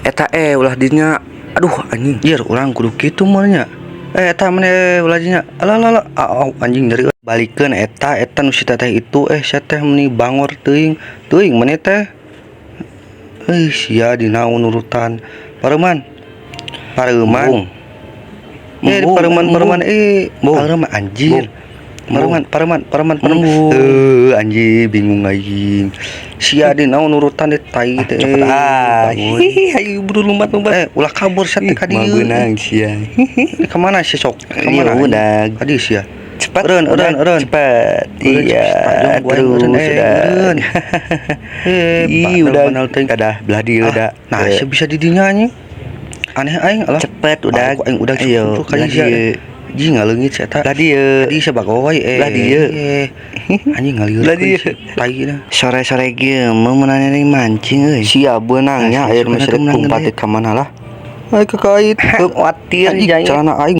Eta ulah dinya. Aduh, anjing. Jir, urang kudu kitu mah nya. Eh, eta mana ulah dinya. Alah alah alah. Ah, anjing, nyeri. Balikeun eta eta nu si teteh itu, sia teh meuni bangor teuing. Teuing maneh teh. Eh, sia dinaon nurutan. Pareuman. Pareuman. Eh, pareuman pareuman, pareuman, anjir. Pareuman pareuman pareuman pareuman. Eh, anjir, bingung aing. Sia dinaon nurutan di tai teh. Cepet ah. Bangun. Hihi, ayo buru lompat lompat. Eh, ulah kabur sia teh ka Ih, dieu. beunang sia. Ini kemana sih sok? Iya, Kemana? udah. Ka dieu sia. Cepat, Eureun, udah, eureun, eureun. cepat. Eureun, Iya, cepet, terus eureun, udah. Eureun. Eh, Ih, udah. Bandel teuing. Dadah, belah dia Ah, udah. nah, sia bisa di dinya, anjing. Aneh aing lah. Cepet udah. Aku aing udah Ayo, cukup kali belah sia. dia. Ji, ngaleungit sia eta. Belah dia. Tadi sia bagoy. Belah dia. Anjing, ngalieur. Belah dia. Tai dah. Sore-sore kieu mah meunang mancing euy. Sia beunangnya Nah, air suka masih tuh menang lompat gede. ka mana lah. Ay, kakait. Khawatir Anjing, jaya. celana aing.